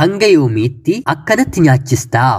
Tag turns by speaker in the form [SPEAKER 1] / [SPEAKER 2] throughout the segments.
[SPEAKER 1] Hanga yoomiitti akkanatti nyaachistaa?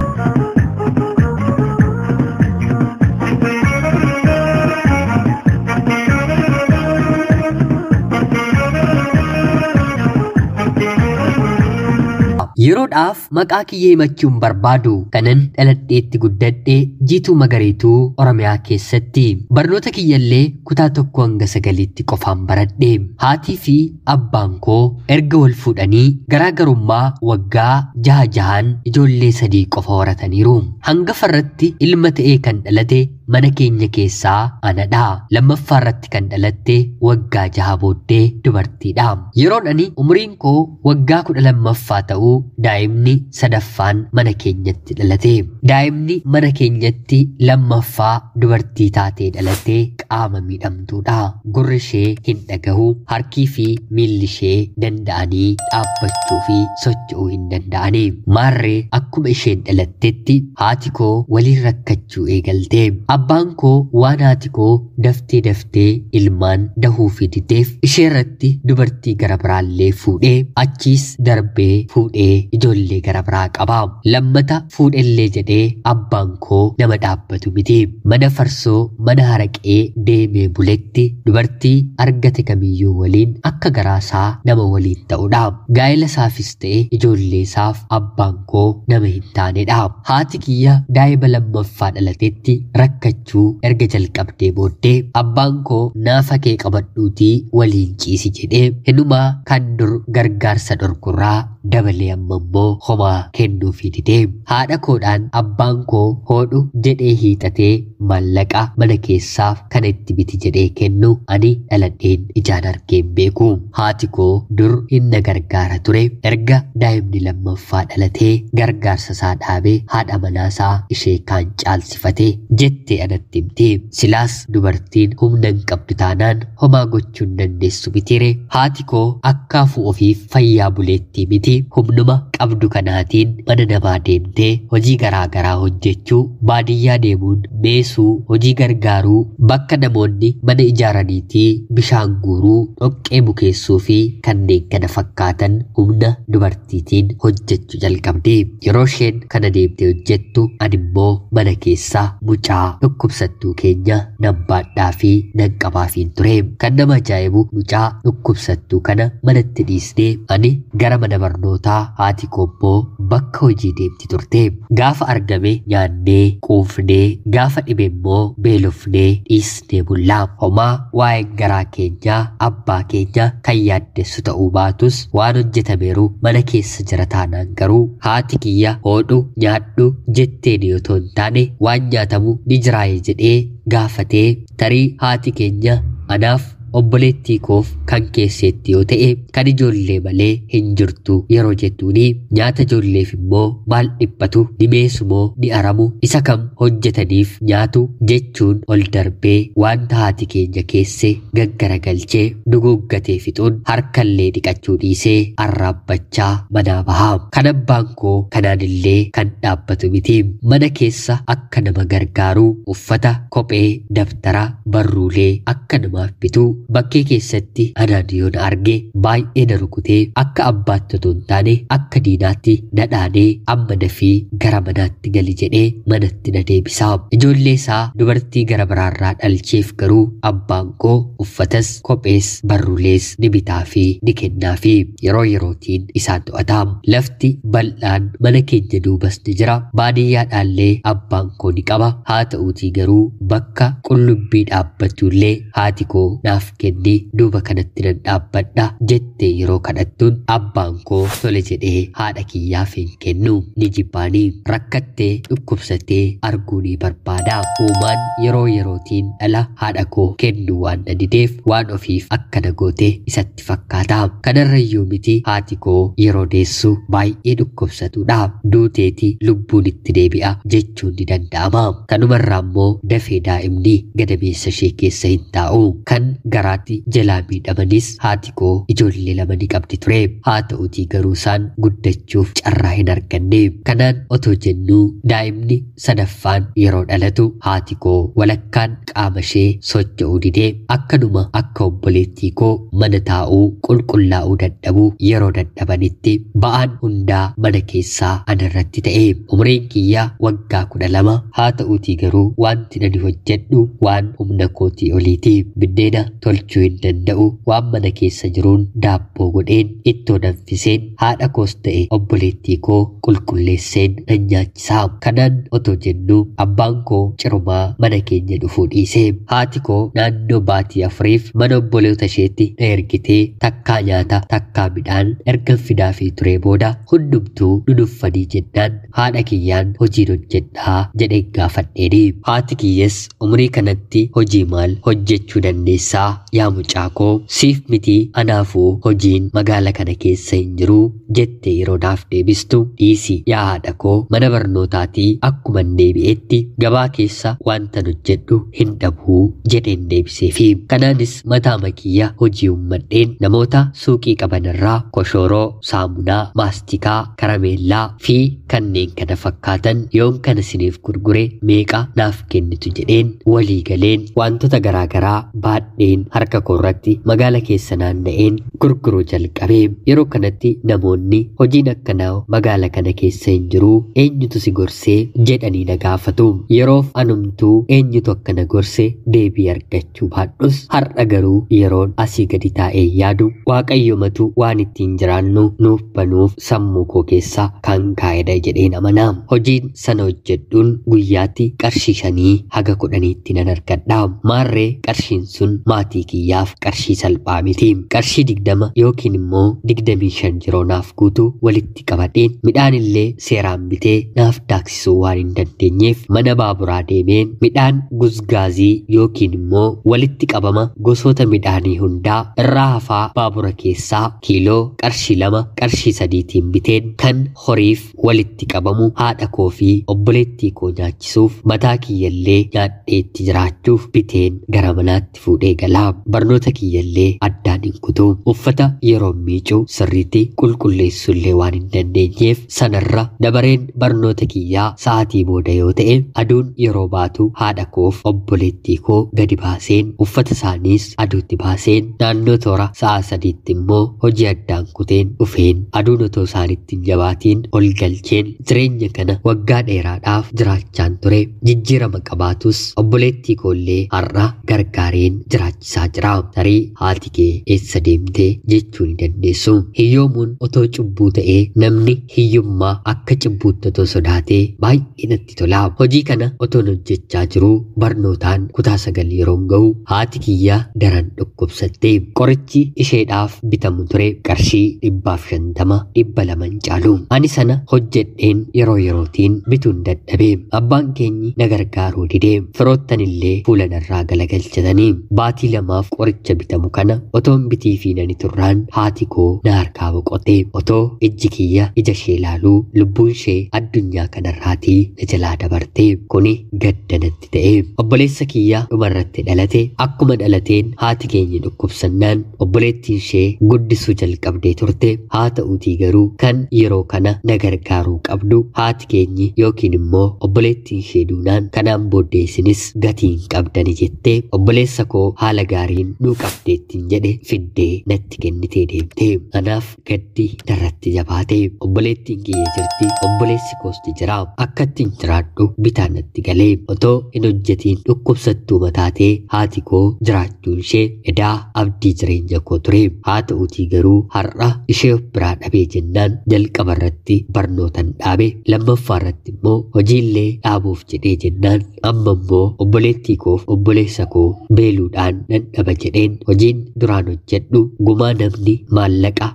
[SPEAKER 1] Yeroodhaaf maqaa kiyya himachuun barbaadu kanan dhaladheetti guddadhe Jiituu Magariituu Oromiyaa keessatti. Barnoota kiyyallee kutaa 1 hanga 9tti qofaan baradhe. Haatii fi abbaan koo erga wal fuudhanii garaagarummaa waggaa jaha jahaan ijoollee 3 qofa horataniiru. Hangafa irratti ilma ta'ee kan dhalate mana keenya keessaa anadha. Lammaffaa irratti kan dhalatte waggaa 6 booddee dubartiidha. Yeroon ani umriin koo waggaa 12ffaa ta'uu daa'imni sadaffaan mana keenyatti dhalate. Daa'imni mana keenyatti lammaffaa dubartii taatee dhalatte qaama miidhamtuudha. Gurri ishee hin dhagahu, harkii fi miilli ishee danda'anii dhaabbachuu fi socho'uu hin danda'ani. Maarree akkuma isheen dhalattetti haati koo waliin rakkachuu eegalte. Abbaan koo waan haati koo daftee daftee ilmaan dahuu fi dideef isheerratti dubartii gara biraallee fuudhee achiis darbee fuudhee ijoollee gara biraa qaba. Lammata fuudhellee jedhee abbaan koo nama dhaabbatu miti. Mana farsoo, mana haraqee deemee buletti dubartii argate kamiyyuu waliin akka garaasaa nama waliin ta'udha. Gaa'ela isaafis ta'e ijoollee isaaf abbaan koo nama hin taanedha. Haati kiyya daa'ima lammaffaa dhalatetti rakkachuu erga jalqabdee booddee abbaan koo naafa kee qabadhuutii waliin ciisi jedhee hinumaa kan dur gargaarsa dhorkurraa dabalee amma immoo homaa kennuufii didee. Haadha koodhaan abbaan koo hoodhu jedhee hiixatee maallaqa mana keessaaf kana itti biti jedhee kennu ani dhaladheen ijaan argeen beeku. Haati koo dur hin na gargaara ture. Erga daa'imni lammaffaa dhalatee gargaarsa isaa dhaabee haadha manaasaa ishee kaan caalsifate jettee anatti himte. Silaas dubartiin humna hin qabdu taanaan homaa gochuu hin dandeessu mitiire. Haati koo akkaafuu ofiif fayyaa buleettii miti. Humnuma qabdu kanaatiin mana namaa deemtee hojii garaa garaa hojjechuu, baadiyyaa deemuun meesuu, hojii gargaaruu, bakka namoonni mana ijaaraniitii bishaan guuruu, dhoqqee bukeessuu fi kanneen kana fakkaatan humna dubartiitiin hojjechuu jalqabde. Yeroo isheen kana deemtee hojjettu ani immoo mana keessaa mucaa dhukkubsattuu keenya nan baadhaa fi nan qabaafiin ture. Kan nama ajaa'ibu mucaa dhukkubsattuu kana manatti dhiisnee ani gara mana barnootaa, haati koo immoo bakka hojii deemti turte. Gaafa argame nyaannee quufnee, gaafa dhibe immoo beelofnee dhiisnee bullaa. Homaa waa'een garaa keenyaa abbaa keenya kan yaaddessu ta'uu baatus waan hojjetameeru mana keessa jira taanaan garuu haati kiyya hoodhu nyaadhu jetteen yoo hin taane waan nyaatamu ni jiraaye jedhee gaafatee tarii haati keenya anaaf obboleettii koof kan keesseetti yoo ta'e kan ijoollee malee hin jirtu yeroo jettuuni nyaata ijoolleef immoo maal dhiphatu, ni meesumoo ni aramu, isa kam hojjetaniif nyaatu jechuun ol darbee wanta haati keenya keesse gaggaragalchee duguuggatee fixuun harkallee dhiqachuu dhiisee arraabbachaa manaa baha. Kan abbaan koo kanaanillee kan dhaabbatu miti. Mana keessa akka nama gargaaru uffata, kophee, dabtara, barruulee akka namaaf bitu bakkee keessatti anaan yoo na arge baay'ee na rukutee akka abbaatti otoo hin taane akka diinaatti na dhaanee amma dafii gara manaatti gali jedhee manatti na deebisa. Ijoollee isaa dubartii gara biraarraa dhalcheef garuu abbaan koo uffatas, kophees, barruulees ni bitaa fi ni kennaafi yeroo yerootiin isaan to'ata. Lafti bal'aan mana keenya duubas ni jira. Baadiyyaadhaallee abbaan koo ni qaba. Haa ta'uutii garuu bakka qullubbii dhaabbatullee haati koo naaf kenni duuba kanatti nan dhaabbadha jettee yeroo kadhattuun abbaan koo tole jedhee haadha kiyyaaf hin kennu. Ni jibbaanii rakkattee dhukkubsattee arguu ni barbaada. Uumaan yeroo yerootiin dhala haadha koo kennu waan na dideef waan ofiif akkana goote isatti fakkaata. Kanarrayyuu miti haati koo yeroo deessu baay'ee dhukkubsatudha. Duuteeti lubbuun itti deebi'a jechuun ni danda'ama. Kanumarraa immoo dafee daa'imni gadameessa ishee keessa hin taa'u. Kan garaatti jalaa miidhamanis haati koo ijoollee lama ni qabdi ture. Haa ta'utii garuu isaan guddachuuf carraa hin arganne. Kanaan otoo jennuu daa'imni sadaffaan yeroo dhalatu haati koo walakkaan qaama ishee socho'uu didee akkanuma akka obboleettii koo mana taa'uu qulqullaa'uu dadhabuu yeroo dadhabanitti ba'aan hundaa mana keessaa anarratti ta'e. Umriin kiyya waggaa 12 haa ta'uutii garuu wanti ani hojjedhu waan humna kootii oliiti. Biddeena tolchuu hin danda'u. Waan mana keessa jiruun daabboo godheen ittoo danfiseen haadha koos ta'e obboleettii koo qulqulleesseen nan nyaachisaa. Kanaan otoo jennuu abbaan koo cirumaa mana keenya dhufuu dhiise. Haati koo naannoo baatii 4 mana obboloota isheetti na ergitee takkaa nyaata takkaa midhaan erga fidaafii ture booda hundumtuu nunuffanii jennaan haadha kiyyaan hojiin hojjedhaa jedhee gaafadheeni. Haati kiyyas umrii kanatti hojii maal hojjechuu dandeessaa yaa mucaa koo, siif miti anaafuu hojiin magaala kana keessa hin jiru jettee yeroo naaf deebistu, dhiisi yaa haadha koo, mana barnootaatii akkuma deebi'etti gabaa keessa wantan hojjedhu hin dhabuu jedheen deebiseefi. Kanaanis mataa makiyya hojii uummadheen namoota suuqii qaban irraa koshooroo, saamunaa, maastikaa, karameellaa fi kanneen kana fakkaatan yoon kana isiniif gurgure meeqa naaf kennitu jedheen walii galeen wantoota garaagaraa baadheen harka koorratti magaala keessa naanna'een gurguruu jalqabe. Yeroo kanatti namoonni hojiin akkanaa magaala kana keessa hin jiru, eenyutu si gorsee jedhanii na gaafatu. Yeroof anumtuu eenyutu akkana gorse deebii argachuu baadhus har'a garuu yeroon asii gadi taa'ee yaadu waaqayyomatu waan ittiin jiraannu nuuf banuuf sammuu koo keessa kan kaa'edha jedheen amana. Hojiin sana hojjedhuun guyyaatti qarshii 5 haga 10tti nan argadha. Maarree qarshiin sun maatii kiyyaaf qarshii salphaa miti. Qarshii 20 yookiin immoo 25 yeroo naaf guutu walitti qabadheen midhaan illee seeraan bitee naaf daaksisuu waan hin dandeenyeef mana baaburaa deemeen midhaan guzgaazii yookiin immoo walitti qabama gosoota midhaanii hundaa irraa hafaa baabura keessaa kiiloo qarshii 2 qarshii 3tiin biteen kan horiif walitti qabamu haadha koo fi obboleettii koo nyaachisuuf mataa kiyyallee nyaadheetti jiraachuuf biteen gara manaatti fuudhee galaa. Barnoota kiyyallee addaan hin kutu. Uffata yeroo miicuu sirriitti qulqulleessullee waan hin dandeenyeef sanarra dabareen barnoota kiyyaa sa'aatii booda yoo ta'e aduun yeroo baatu haadha koof obboleettii koo gadi baaseen uffata isaaniis aduutti baaseen naannoo toora sa'a 3tti immoo hojii addaan kuteen dhufeen aduun otoo isaanitti hin jabaatiin ol galcheen jireenya kana waggaa dheeraadhaaf jiraachaan ture. Jijjiirama qabaatus obboleettii koollee har'a gargaareen jiraachisaa jira. Tarii haati kee eessa deemtee jechuu ni dandeessu. Hiyyoomuun otoo cubbuu ta'ee namni hiyyummaa akka cubbuutti otoo sodaatee baay'ee natti tola. Hojii kana otoon hojjechaa jiruu barnootaan kutaa 9 yeroon ga'u haati kiyya daran dhukkubsatte. Qorichi isheedhaaf bitamu ture qarshii 150 200 caalu. Ani sana hojjedheen yeroo yerootiin bituun dadhabe. Abbaan keenyi na gargaaruu dide. Firoottan illee fuula narraa galagalchatanii baatii 2 qoricha bitamu kana otoon bitii fi nani turraan haati koo na harkaa boqote. Otoo ijji kiyya ija ishee ilaaluu lubbuun ishee addunyaa kanarraatii na jalaa dabarte. Kuni gadda natti ta'e. Obboleessa kiyya dhumarratti dhalate. Akkuma dhalateen haati keenya dhukkubsannaan obboleettiin ishee guddisuu jalqabdee turte. Haa ta'uutii garuu kan yeroo kana na gargaaruu qabdu haati keenyi yookiin immoo obboleettiin ishee duunaan kanaan booddee isinis gatii hin qabdani jettee obboleessa koo haala gaariin nuu qabdeettiin jedhe fiddee natti kennitee deemte. Kanaaf gaddi narratti jabaate. Obboleettiin kiyya jirti, obboleessi koosti jira. Akka ittiin jiraadhu bitaa natti galee. Otoo hin hojjetiin dhukkubsattuu mataatee haati koo jiraachuun ishee edaa abdii jireenya koo ture. Haa ta'uutii garuu har'a ishee of biraa dhabee jennaan jalqaba irratti barnootan dhaabe, lammaffaa irratti immoo hojiillee dhaabuuf jedhee jennaan amma immoo obboleettii koof obboleessa koo beeluudhaan nan dhaba jedheen hojiin duraan hojjedhu gumaa namni maallaqa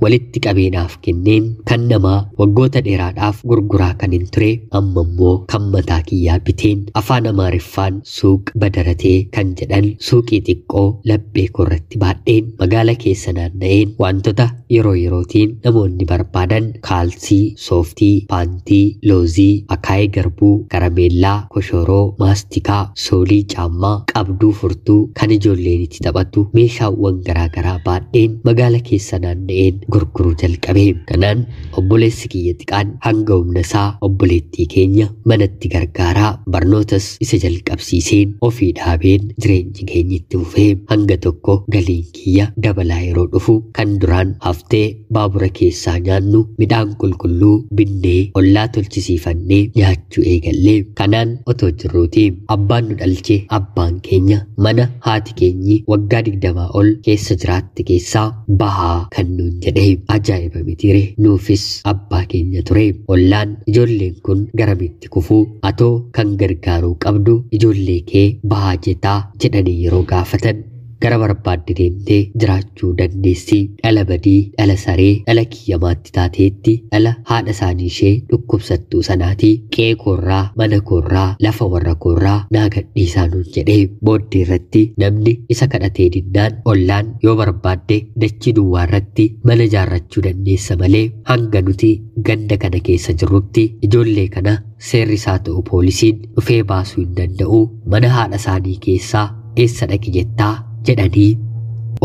[SPEAKER 1] walitti qabeenaaf kenneen kan namaa waggoota dheeraadhaaf gurguraa kan hin ture amma immoo kan mataa kiyyaa biteen afaan Amaariffaan suuq badaratee kan jedhan suuqii xiqqoo laphee koorratti baadheen magaala keessa naanna'een wantoota yeroo yerootiin namoonni barbaadan kaalsii, sooftii, paantii, loozii, akaayii garbuu, karameellaa, koshoroo, maastikaa, soolii caammaa, qabduu furtuu kan ijoolleen itti taphattu meeshaawwan garaagaraa baadheen magaala keessa naanna'een gurguruu jalqabe. Kanaan obboleessi kiyya xiqqaan hanga humna isaa obboleettii keenya manatti gargaaraa barnootas isa jalqabsiiseen ofii dhaabeen jireenyi keenya itti fufee hanga tokko galiin kiyya dabalaa yeroo dhufu kan duraan haftee baabura keessaa nyaannu midhaan qulqulluu binnee ollaa tolchisiifannee nyaachuu eegallee. Kanaan otoo jirruuti abbaan nu dhalche abbaan keenya mana haati keenyi waggaa 20 ol keessa jiraatte keessaa bahaa kan nuun jedhe. Ajaa'iba mitiire, nuufis abbaa keenya ture. Ollaan ijoolleen kun garamitti kufuu, atoo kan gargaaruu qabdu ijoollee kee bahaa jetaa jedhanii yeroo gaafatan gara barbaadde deemtee jiraachuu dandeessi. Dhala badii, dhala saree, dhala kiyyamaatti taateetti, dhala haadha isaanii ishee dhukkubsattuu sanaati. Qe'ee koorraa, mana koorraa, lafa warra koorraa naa gadhiisaa nuun jedhee. Booddee irratti namni isa kadhatee dinnaan ollaan yoo barbaadde dachii duwwaa irratti mana ijaarrachuu dandeessa malee hanga nuti ganda kana keessa jirrutti ijoollee kana seerri isaa ta'u poolisiin dhufee baasuu hin danda'u, mana haadha isaanii keessaa eessa dhaqi jettaa jedhanii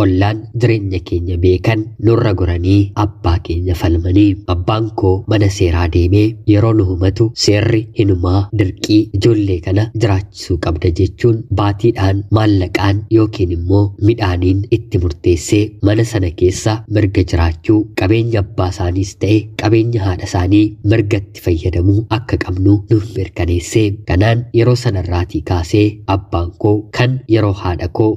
[SPEAKER 1] ollaan jireenya keenya beekan nurra goranii abbaa keenya falmanii. Abbaan koo mana seeraa deemee yeroo nu himatu seerri hinumaa dirqii ijoollee kana jiraachisuu qabda jechuun baatiidhaan maallaqaan yookiin immoo midhaaniin itti murteessee mana sana keessa mirga jiraachuu qabeenya abbaa isaaniis ta'e qabeenya haadha isaanii mirgatti fayyadamuu akka qabnu nuuf mirkaneessee. Kanaan yeroo sanarraatii kaasee abbaan koo kan yeroo haadha koo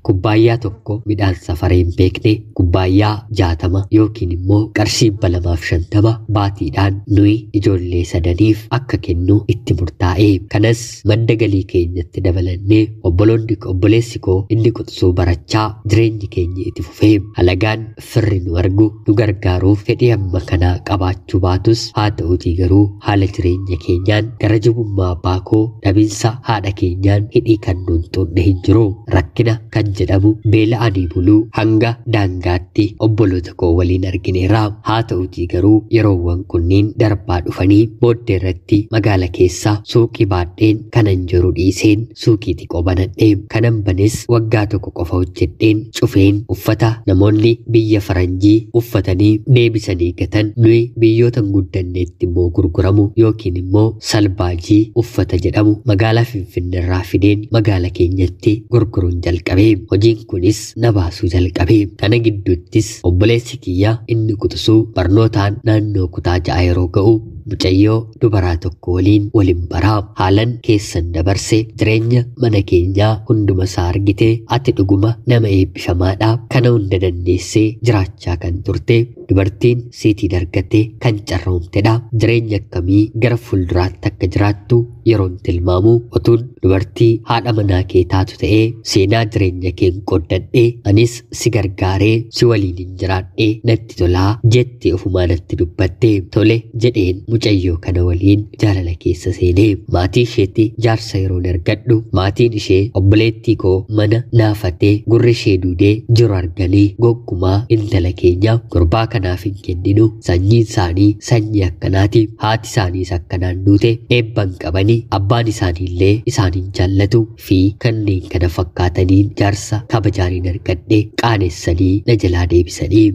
[SPEAKER 1] kubbaayyaa tokko midhaan safaree hin beekne kubbaayyaa 60 yookiin immoo qarshii 250 baatiidhaan nuyi ijoollee sadaniif akka kennu itti murtaa'e. Kanas madda galii keenyatti dabalannee obboloonni obboleessi koo inni quxisuu barachaa jireenyi keenya itti fufee. Halagaan firri nu argu nu gargaaruuf fedhii amma kanaa qabaachuu baatus haa ta'uutii garuu haala jireenya keenyaan gara jabummaa abbaa koo dhabinsa haadha keenyaan hidhii kan nuun xuqne hin jiru. Rakkina kan jedhamu beela'anii buluu hanga daangaatti obboloota koo waliin argineerra. Haa ta'uutii garuu yeroowwan kunniin darbaa dhufanii booddee irratti magaala keessa suuqii baadheen kanan jiru dhiiseen suuqii xiqqoo banadhe. Kanan banes waggaa tokko qofa hojjedheen cufeen uffata namoonni biyya faranjii uffatanii deebisanii gatan nuyi biyyoota hin guddanneetti immoo gurguramu yookiin immoo salbaajii uffata jedhamu magaalaa Finfinneerraa fideen magaala keenyatti gurguruun jalqabe. Hojiin kunis na baasuu jalqabe. Kana gidduuttis obboleessi kiyya inni quxisuu barnootaan naannoo kutaa 6 yeroo ga'u mucayyoo dubaraa tokko waliin waliin baraa haalan keessan dabarse jireenya mana keenyaa hunduma isaa argite. Ati dhuguma nama eebbifamaadha, kana hunda dandeessee jiraachaa kan turte dubartiin siitii dargatte kan carroomtedha. Jireenya akkamii gara fuulduraatti akka jiraattu yeroon tilmaamu utuun dubartii haadha manaa kee taatu ta'ee seenaa jireenya keen qoddadhee anis si gargaaree si waliin hin jiraadhee natti tolaa jette ofumaa natti dubbatte. Tole jedheen mucayyoo kana waliin jaalala keessa seenee maatii isheetti jaarsa yeroon ergadhu maatiin ishee obboleettii koo mana naafatee gurri ishee duudee jiru arganii gonkumaa intala keenya gurbaa kanaaf hin kenninu, sanyiin isaanii sanyii akkanaati, haati isaaniis akkanaan duute, eebban qabanii, abbaan isaaniillee isaaniin jaallatu fi kanneen kana fakkaataniin jaarsa kabajaaniin argadhe qaanessanii na jalaa deebisanii.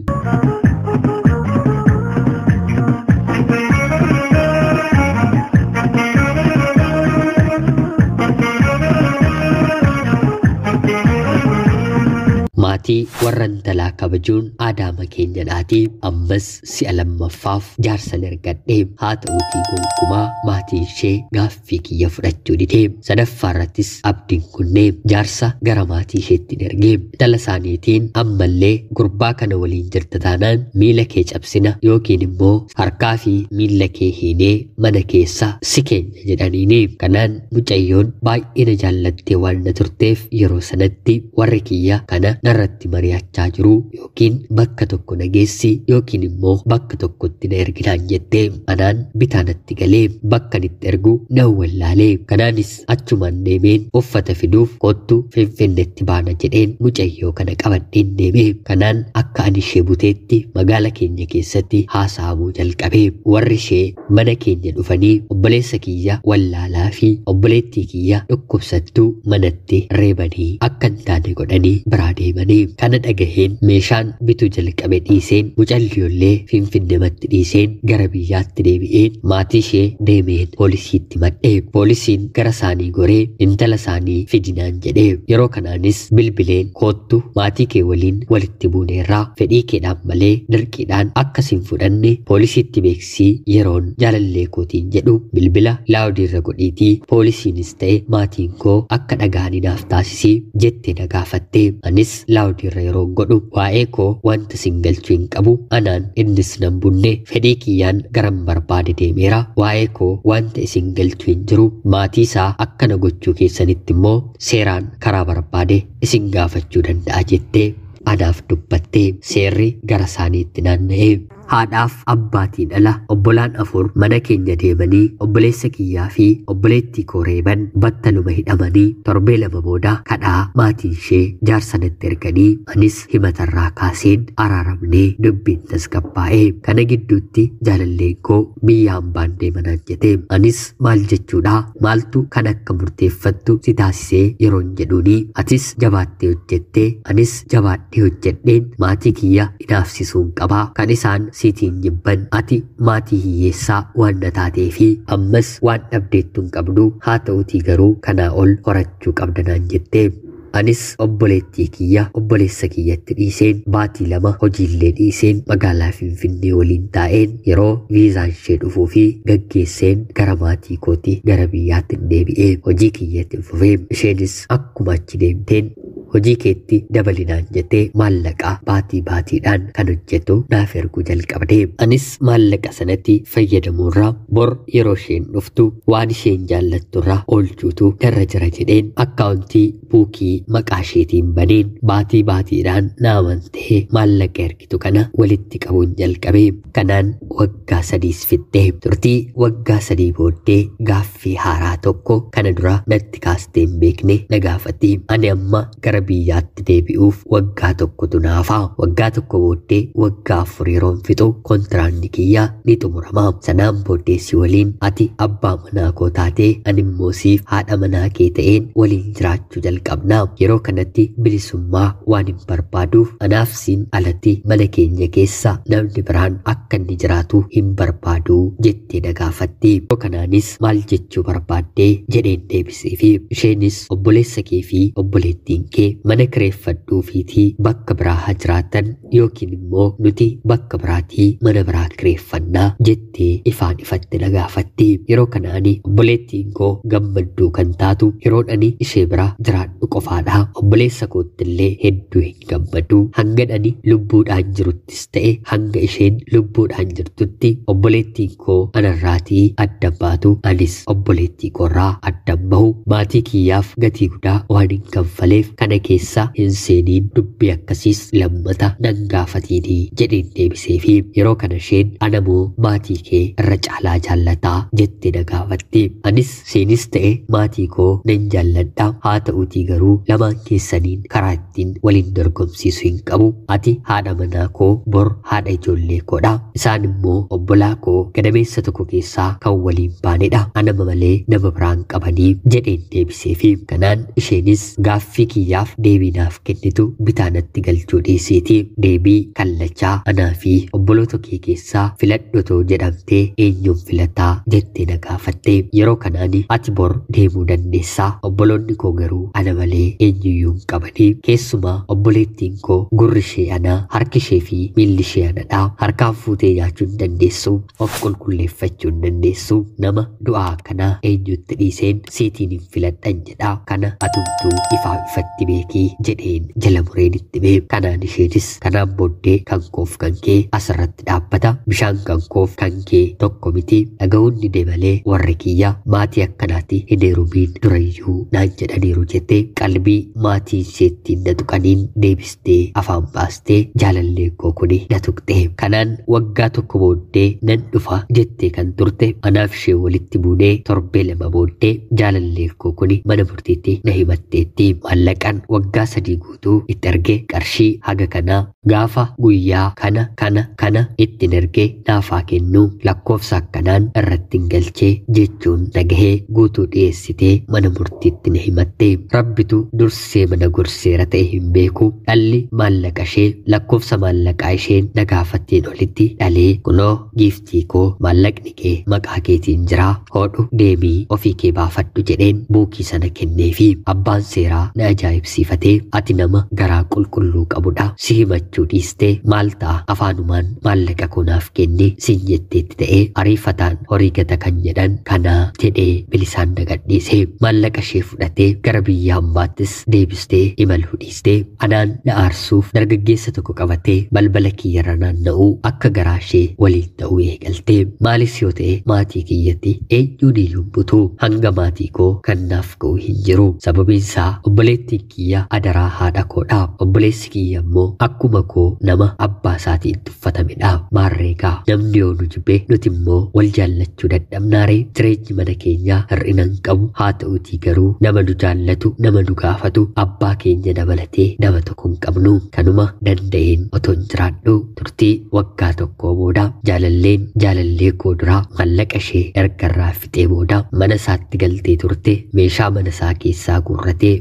[SPEAKER 1] Maatii warra intalaa kabajuun aadaa keenyadhaatii ammas si'a lammaffaaf jaarsan ergadhe. Haa ta'uutii gonkumaa maatii ishee gaaffii kiyya fudhachuu dide. Sadaffaa irrattis abdiin kunnee jaarsa gara maatii isheetti erge. Intala isaaniitiin ammallee gurbaa kana waliin jirta taanaan miila kee cabsina yookiin immoo harkaa fi miila kee hiinee mana keessa si keenya jedhaniini. Kanaan mucayyoon baay'ee na jaallattee waan na turteef yeroo sanatti warri kiyya kana narratti narratti mari'achaa jiru yookiin bakka tokko na geessi yookiin immoo bakka tokkotti na erginaan jettee anaan bitaanatti galee bakka itti ergu na wallaalee. Kanaanis achumaan deemeen uffata fiduuf kottu Finfinneetti baana jedheen mucayyoo kana qabadheen deeme. Kanaan akka ani ishee buteetti magaala keenya keessatti haasa'amuu jalqabe. Warri ishee mana keenya dhufanii obboleessa kiyya wallaalaa fi obboleettii kiyya dhukkubsattuu manatti reebanii akka hin taane godhanii biraa deemanii. Kana dhagaheen meeshaan bituu jalqabe dhiiseen mucalliyoollee Finfinneematti dhiiseen gara biyyaatti deebi'een maatii ishee deemeen poolisiitti madhe. Poolisiin gara isaanii goree intala isaanii fidinaan jedhee. Yeroo kanaanis bilbileen koottu maatii kee waliin walitti buuneerraa fedhii keedhaan malee dirqiidhaan akka sin fudhanne poolisiitti beeksisii yeroon jaalallee kootiin jedhu bilbila laawudiirra godhiitii poolisiinis ta'e maatiin koo akka dhaga'aniinaaf taasisii jettee na gaafatte. Anis laawudiirra yeroo godhu waa'ee koo wanta sin galchuu hin qabu, anaan innis nan bunne, fedhii kiyyaan garan barbaade deemeera, waa'ee koo wanta isin galchuu hin jiru, maatii isaa akkana gochuu keessanitti immoo seeraan karaa barbaade isin gaafachuu danda'a jettee anaaf dubbattee seerri gara isaaniitti naanna'e. Haadhaaf abbaatiin ala obbolaan 4 mana keenya deemanii obboleessa kiyyaa fi obboleettii koo reeban battaluma hidhamanii torbee 2 booda kadhaa maatiin ishee jaarsanatti erganii anis himatarraa kaaseen araaramnee dubbiin tasgabbaa'e. Kana gidduutti jaalalleen koo biyya hambaan deemanaan jette. Anis maal jechuudha, maaltu kan akka murteeffattu si taasisee yeroon jedhuuni atis jabaattee hojjettee anis jabaadhee hojjedheen maatii kiyya inaafsisuun qabaa, kan isaan siitiin jibban ati maatii hiyyeessaa waan na taatee fi ammas waan dhabdeettu hin qabdu, haa ta'utii garuu kanaa ol horachuu qabda naan jette. Anis obboleettii kiyya obboleessa kiyyatti dhiiseen baatii 2 hojiillee dhiiseen magaalaa Finfinnee waliin taa'een yeroo viizaan ishee dhufuu fi gaggeesseen gara maatii kootii gara biyyaatti deebi'ee hojii kiyyatti fufee. Isheenis akkuma achi deemteen hojii keetti dabalinaan jettee maallaqa baatii baatiidhaan kan hojjetu naaf erguu jalqabde. Anis maallaqa sanatti fayyadamuurraa bor yeroo isheen dhuftu waan isheen jaallatturraa oolchuutu narra jira jedheen akkaawuntii buukii maqaa isheetiin baneen baatii baatiidhaan na amantee maallaqa ergitu kana walitti qabuun jalqabe. Kanaan waggaa 3 fixxe. Turtii waggaa 3 booddee gaaffii haaraa tokko kana dura natti kaastee hin beekne na gaafatti. Ani amma gara biyyaatti deebi'uuf waggaa 1tu naafa. Waggaa 1 booddee waggaa 4 yeroon fixu kontiraanni kiyya ni xumurama. Sanaan booddee si waliin ati abbaa manaa koo taatee ani immoo siif haadha manaa kee ta'een waliin jiraachuu jalqabna. Yeroo kanatti bilisummaa waan hin barbaaduuf anaaf siin alatti mana keenya keessa namni biraan akka inni jiraatu hin barbaadu jettee na gaafatti. Yeroo kanaanis maal jechuu barbaaddee jedheen deebiseefi isheenis obboleessa kee fi obboleettiin kee mana kireeffadhuu fiitii bakka biraa haa jiraatan yookiin immoo nuti bakka biraatii mana biraa kireeffannaa jettee ifaan ifatti na gaafatti. Yeroo kana ani obboleettiin koo gammadduu kan taatu yeroon ani ishee bira jiraadhu qofaadha. Obboleessa koottillee hedduu hin gammadu. Hanga ani lubbuudhaan jiruttis ta'e hanga isheen lubbuudhaan jirtutti obboleettiin koo anarraatii adda baatu, anis obboleettii koorraa adda bahu. Maatii kiyyaaf gatii guddaa waan hin kanfaleef kana keessa hin seeniin dubbii akkasiis lammata nan gaafatiinii jedheen deebiseefi. Yeroo kana isheen anamoo maatii kee irra caalaa jaallataa jettee na gaafatti. Anis seenis ta'e maatii koo nan jaalladha, haa ta'uutii garuu lamaan keessaniin karaa ittiin waliin dorgomsiisu hin qabu. Ati haadha manaa koo, bor haadha ijoollee koodha. Isaan immoo obbolaa koo gadameessa tokko keessaa kan waliin baanedha. Anama malee nama biraan qabanii jedheen deebiseefi. Kanaan isheenis gaaffii kiyyaaf deebii naaf kennitu bitaanatti galchuu dhiisiiti. Deebii kallachaa anaa fi obboloota kee keessaa filadhotoo jedhamtee eenyuun filataa jettee na gaafatte. Yeroo kanaani ati bor deemuu dandeessaa, obboloonni koo garuu ana malee eenyuyyuu hin qabanii. Keessumaa obboleettiin koo gurri ishee ana, harki ishee fi miilli ishee anadha. Harkaan fuutee nyaachuu hin dandeessu, of qulqulleeffachuu hin dandeessu. Nama du'aa kanaa eenyutti dhiiseen siitiin hin filadhan jedha. Kana atumtuu ifaa ifatti beekta. beekii jedheen jala mureen itti hime. Kanaan isheenis kanaan booddee kan koof kan kee asirratti dhaabbata, bishaan kan koof kan kee tokko miti, dhaga'uun ni deemalee warri kiyya maatii akkanaatti hin heerumiin durayyuu naan jedhaniiru jettee qalbii maatii isheettiin na tuqaniin deebistee afaan baastee jaalallee koo kuni na tuqxe. Kanaan waggaa tokko booddee nan dhufa jettee kan turte anaaf ishee walitti buunee torbee 2 booddee jaalallee koo kuni mana murtiitti na himatteetti. Maallaqaan waggaa 3 guutuu itti erge qarshii haga kanaa gaafa guyyaa kana kana kana ittiin erge naafaa kennuu lakkoofsa akkanaan irratti hin galchee jechuun nagahee guutuu dhiyeessitee mana murtiitti na himatte. Rabbitu dursee mana gorseera ta'e hin beeku. Dhalli maallaqa ishee lakkoofsa maallaqaa isheen na gaafatteen olitti dhalee kunoo giiftii koo maallaqni kee maqaa keetiin jira hodhu deemii ofii kee baafadhu jedheen buukii sana kenneefi abbaan seeraa na ajaa'ibsiifatee ati nama garaa qulqulluu qabudha si himachuu dhiistee maal ta'a afaanumaan maallaqa koo naaf kenni siin jetteetti ta'ee ariifataan horii gata kan jedhan kanaa jedhee bilisaan na gadhiise. Maallaqa ishee fudhatee gara biyya hambaattis deebistee imaluu dhiistee anaan na aarsuuf dargaggeessa tokko qabatee balbala kiyyarra naanna'uu akka garaa ishee waliin ta'uu eegalte. Maalis yoo ta'e maatii kiyyatti eenyuun iyyuu butuu hanga maatii koo kan naaf ga'u hin jiru. Sababiin isaa obboleettiin kiyya adaraa haadha koodha. Obboleessi kiyya immoo akkuma koo nama abbaa isaatiin tuffatamedha. Maarreegaa namni yoo nu jibbe nuti immoo wal jaallachuu dadhabnaare. Jireenyi mana keenyaa hir'ina hin qabu. Haa ta'uutii garuu nama nu jaallatu, nama nu gaafatu, abbaa keenya dabalatee nama tokko hin qabnu. Kanuma danda'een otoo hin jiraadhu turtii waggaa tokkoo booda jaalalleen jaalallee koo duraa maallaqa ishee erga irraa fixee booda mana isaatti galtee turte. Meeshaa mana isaa keessaa guurratee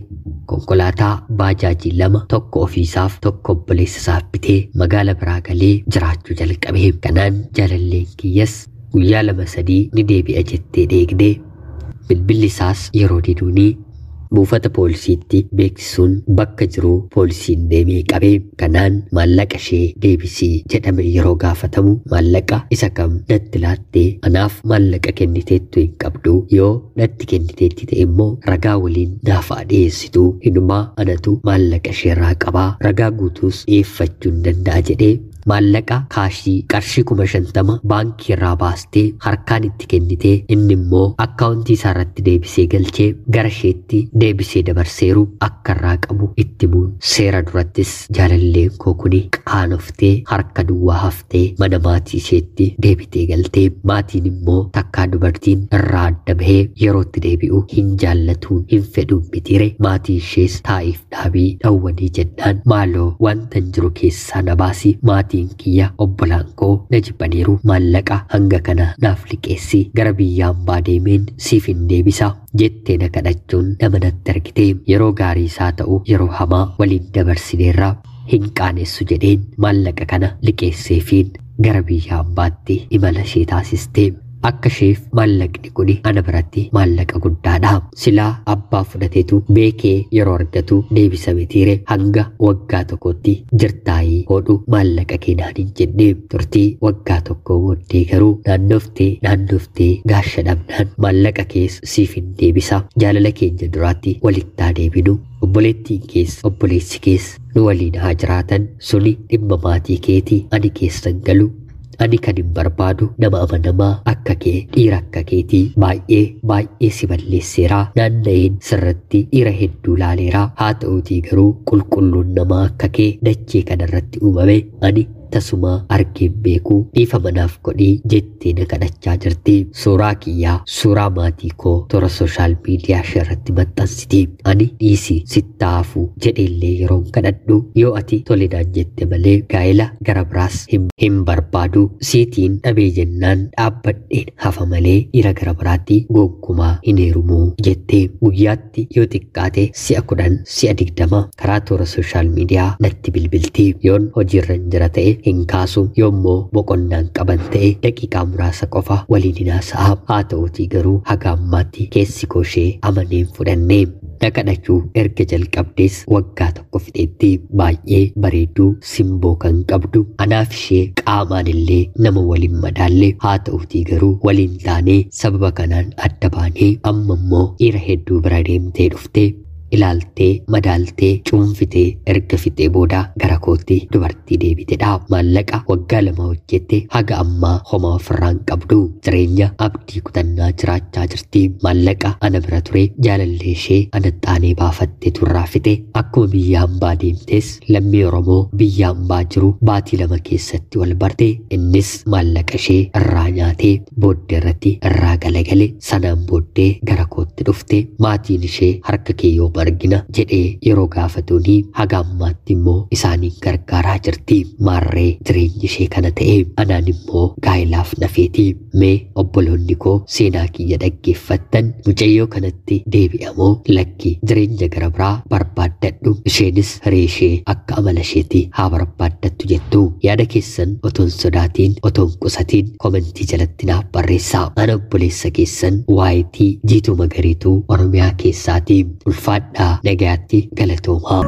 [SPEAKER 1] konkolaataa baajaajii 2 tokko ofiisaaf tokko obboleessa isaaf bitee magaala biraa galee jiraachuu jalqabe. Kanaan jaalalleen kiyyas guyyaa 2-3 ni deebi'a jettee dheegdee bilbilli isaas yeroo diduunii buufata poolisiitti beeksisuun bakka jiru poolisiin deemee qabee. Kanaan maallaqa ishee deebisii jedhame yeroo gaafatamu maallaqa isa kam natti laattee anaaf maallaqa kenniteettu hin qabdu, yoo natti kenniteetti ta'e immoo ragaa waliin naaf haa dhiyeessitu, hinumaa anatu maallaqa isheerraa qabaa ragaa guutuus dhiyeeffachuu hin danda'a jedhee maallaqa kaashii qarshii 50,000 baankii irraa baastee harkaan itti kennitee inni immoo akkaawuntii isaa irratti deebisee galchee gara isheetti deebisee dabarseeru akka irraa qabu itti himuun seera durattis jaalalleen koo kuni qaanoftee harka duwwaa haftee mana maatii isheetti deebitee galtee. Maatiin immoo takkaa dubartiin irraa adda bahee yerootti deebi'u hin jaallatuun hin fedhuun mitiire. Maatii ishees taa'iif dhaabii dhawwanii jennaan maaloo wanta hin jiru keessaa na baasi, maatiin kiyya obbolaan koo na jibbaniiru, maallaqa hanga kana naaf liqeessi, gara biyya hambaa deemeen siif hin deebisa jettee na kadhachuun nama natti argite. Yeroo gaarii isaa ta'u yeroo hamaa waliin dabarsineerra hin qaanessu jedheen maallaqa kana liqeesseefiin gara biyya hambaatti imala ishee taasiste. Akka isheef maallaqni kuni ana biratti maallaqa guddaadha. Silaa abbaa fudhateetu beekee yeroo argatu deebisa mitiire hanga waggaa tokkotti jirtaayii hodhu maallaqa keenaan hin jenne. Turtii waggaa tokko booddee garuu naannoftee gaasha dhabnaan maallaqa kees siif hin deebisa, jaalala keenya duraatti walitti haa deebinu, obboleettiin kees obboleessi kees nu waliin haa jiraatan, suni dhimma maatii keetii ani keessan galu, ani kan hin barbaadu nama amanamaa akka kee dhiira akka keetii baay'ee baay'ee si balleesseeraa, naanna'een sirratti dhiira hedduu laaleeraa, haa ta'uutii garuu qulqulluun namaa akka kee dachee kanarratti uumame ani tasuma argeen beekuu, dhiifama naaf godhii jettee na kadhachaa jirti. Suuraa kiyyaa suuraa maatii koo toora sooshaal miidiyaa ishee irratti maxxansiti. Ani dhiisi sittaafu jedheellee yeroon kadhadhu yoo ati tolinaan jette malee gaa'ela gara biraas hin barbaadu, siitiin dhabee jennaan dhaabbadheen hafa malee dhiira gara biraatti gonkumaa hin heerumuu jette. Guyyaatti yoo xiqqaate si'a 10 si'a 20 karaa toora sooshaal miidiyaa natti bilbilti. Yoon hojiirra hin jira ta'e hin kaasu, yoommoo boqonnaan qaban ta'e daqiiqaa muraasa qofa waliin hin haasa'a. Haa ta'uutii garuu haga ammaatti keessi koo ishee amaneen fudhanne. Na kadhachuu erga jalqabdees waggaa tokko fixeetti. Baay'ee bareedduu simboo kan qabdu anaaf ishee qaamaan illee nama waliin madaalle, haa ta'uutii garuu waliin taanee sababa kanaan adda baanee amma immoo dhiira hedduu bira deemtee dhufte. Ilaaltee madaaltee cuunfitee erga fixee booda gara kootti dubartii deebitedha. Maallaqa waggaa 2 hojjette haga ammaa homaa ofirraa hin qabdu. Jireenya abdii kutannaa jiraachaa jirti. Maallaqa ana bira ture jaalallee ishee anaxaanee baafatte turraa fixe. Akkuma biyya hambaa deemtes lammii Oromoo biyya hambaa jiru baatii 2 keessatti wal barte. Innis maallaqa ishee irraa nyaatee booddee irratti irraa galagale. Sanaan booddee gara kootti dhufte. Maatiin ishee harka kee yoo margina jedhee yeroo gaafatuuni haga ammaatti immoo isaaniin gargaaraa jirti. Maarree jireenyi ishee kana ta'e anaan immoo gaa'ilaaf nafeeti. Mee obboloonni koo seenaa kiyya dhaggeeffattan mucayyoo kanatti deebi'amoo lakki jireenya gara biraa barbaaddadhu, isheenis hiree ishee akka amala isheetti haa barbaaddattu jettu. Yaada keessan otoon sodaatiin otoon qusatiin komentii jalatti naaf barreessaa. Ana obboleessa keessan waayitii Jiituu Magariituu Oromiyaa keessaati. Ulfaadhaa, nagayaatti, galatoomaa.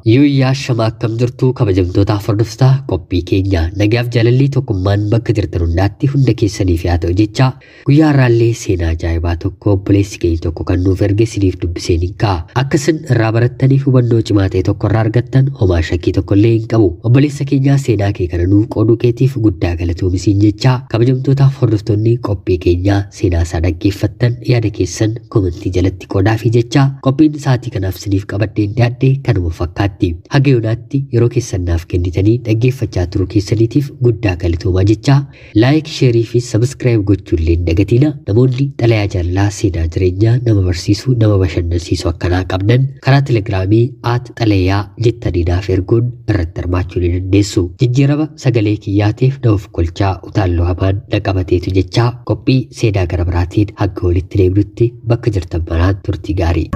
[SPEAKER 1] Yuuyyaa shama akkam jirtu kabajamtootaaf hordoftoota qophii keenya nagaaf jaalalli tokkummaan bakka jirtan hundaatti hunda keessaniif haa ta'u jecha guyyaa har'aallee seenaa ajaa'ibaa tokko obboleessi keenya tokko kan nuuf erge isiniif dubbisee ni ka'a. Akka isin irraa barattaniif hubannoo cimaa ta'e tokko irraa argattan homaa shakkii tokko illee hin qabu. Obboleessa keenyaa seenaa kee kana nuuf qooduu keetiif guddaa galatoomi siin jecha kabajamtootaaf hordoftoonni qophii keenyaa seenaa isaa dhaggeeffattan yaada keessan komentii jalatti qoodaafi jecha qophiin sa'aatii kanaaf isiniif qabadheen dhiyaadhe kanuma fakkaatti. Haga yoonaatti yeroo keessan naaf kennitanii dhaggeeffachaa turuu keessaniitiif guddaa galatoomaa jecha laayik, sheerii fi sabskiraayib gochuu illee hin dagatina. Namoonni xalayaa jaalalaa seenaa jireenyaa nama barsiisuu nama bashannansiisu akkanaa qabdan karaa telegiraamii aat xalayaa jettanii naaf erguun irratti hirmaachuu ni dandeessu. Jijjiirama sagalee kiyyaatiif na of kolchaa utaalloo hamaan na qabateetu jecha qophii seenaa gara biraatiin hanga walitti deebinutti bakka jirtan maraan turtii gaarii.